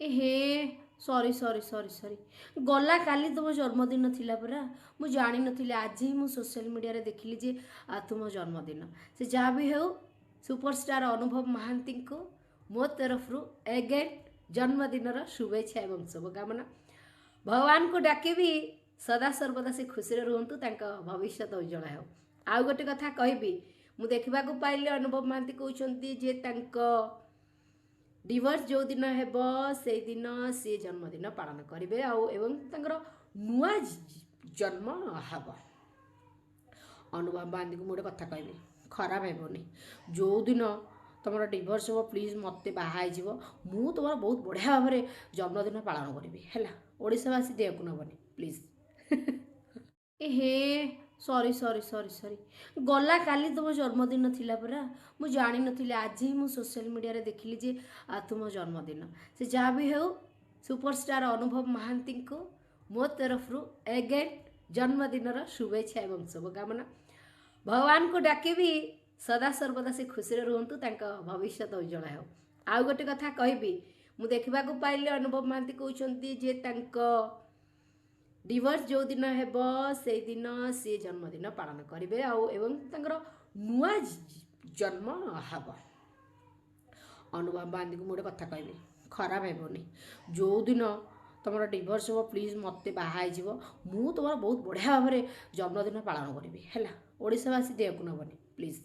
ଏ ହେ, ସରି ସରି ସରି ସରି, ଗଲା କାଲି ତୁମ ଜନ୍ମଦିନ ଥିଲା ପରା। ମୁଁ ଜାଣିନଥିଲି, ଆଜି ହିଁ ମୁଁ ସୋସିଆଲ ମିଡ଼ିଆରେ ଦେଖିଲି ଯେ ତୁମ ଜନ୍ମଦିନ। ସେ ଯାହା ବି ହେଉ, ସୁପରଷ୍ଟାର ଅନୁଭବ ମହାନ୍ତିଙ୍କୁ ମୋ ତରଫରୁ ଏଗେନ୍ ଜନ୍ମଦିନର ଶୁଭେଚ୍ଛା ଏବଂ ଶୁଭକାମନା। ଭଗବାନଙ୍କୁ ଡାକିବି ସଦା ସର୍ବଦା ସେ ଖୁସିରେ ରୁହନ୍ତୁ, ତାଙ୍କ ଭବିଷ୍ୟତ ଉଜ୍ଜଳ ହେଉ। ଆଉ ଗୋଟେ କଥା କହିବି, ମୁଁ ଦେଖିବାକୁ ପାଇଲି ଅନୁଭବ ମହାନ୍ତି କହୁଛନ୍ତି ଯେ ତାଙ୍କ ଡିଭୋର୍ସ ଯେଉଁଦିନ ହେବ ସେଇଦିନ ସିଏ ଜନ୍ମଦିନ ପାଳନ କରିବେ ଆଉ ଏବଂ ତାଙ୍କର ନୂଆ ଜନ୍ମ ହେବ। ଅନୁଭବ ମହାନ୍ତିଙ୍କୁ ମୁଁ ଗୋଟେ କଥା କହିବି, ଖରାପ ହେବନି। ଯେଉଁଦିନ ତୁମର ଡିଭୋର୍ସ ହେବ, ପ୍ଲିଜ୍ ମୋତେ ବାହା ହେଇଯିବ। ମୁଁ ତୁମର ବହୁତ ବଢ଼ିଆ ଭାବରେ ଜନ୍ମଦିନ ପାଳନ କରିବି, ହେଲା? ଓଡ଼ିଶାବାସୀ ଦେହକୁ ନେବନି ପ୍ଲିଜ୍। ଏ ହେ, ସରି ସରି ସରି ସରି, ଗଲା କାଲି ତୁମ ଜନ୍ମଦିନ ଥିଲା ପରା। ମୁଁ ଜାଣିନଥିଲି, ଆଜି ହିଁ ମୁଁ ସୋସିଆଲ ମିଡ଼ିଆରେ ଦେଖିଲି ଯେ ତୁମ ଜନ୍ମଦିନ। ସେ ଯାହା ବି ହେଉ, ସୁପରଷ୍ଟାର ଅନୁଭବ ମହାନ୍ତିଙ୍କୁ ମୋ ତରଫରୁ ଏଗେନ୍ ଜନ୍ମଦିନର ଶୁଭେଚ୍ଛା ଏବଂ ଶୁଭକାମନା। ଭଗବାନଙ୍କୁ ଡାକିବି ସଦା ସର୍ବଦା ସେ ଖୁସିରେ ରୁହନ୍ତୁ, ତାଙ୍କ ଭବିଷ୍ୟତ ଉଜ୍ଜଳ ହେଉ। ଆଉ ଗୋଟେ କଥା କହିବି, ମୁଁ ଦେଖିବାକୁ ପାଇଲି ଅନୁଭବ ମହାନ୍ତି କହୁଛନ୍ତି ଯେ ତାଙ୍କ ଡିଭୋର୍ସ ଯେଉଁଦିନ ହେବ ସେଇଦିନ ସିଏ ଜନ୍ମଦିନ ପାଳନ କରିବେ ଆଉ ଏବଂ ତାଙ୍କର ନୂଆ ଜନ୍ମ ହେବ। ଅନୁଭବ ମହାନ୍ତିଙ୍କୁ ମୁଁ ଗୋଟେ କଥା କହିବି, ଖରାପ ହେବନି। ଯେଉଁଦିନ ତୁମର ଡିଭୋର୍ସ ହେବ, ପ୍ଲିଜ୍ ମୋତେ ବାହା ହେଇଯିବ। ମୁଁ ତୁମର ବହୁତ ବଢ଼ିଆ ଭାବରେ ଜନ୍ମଦିନ ପାଳନ କରିବି, ହେଲା? ଓଡ଼ିଶାବାସୀ ଦେହକୁ ନେବନି ପ୍ଲିଜ୍।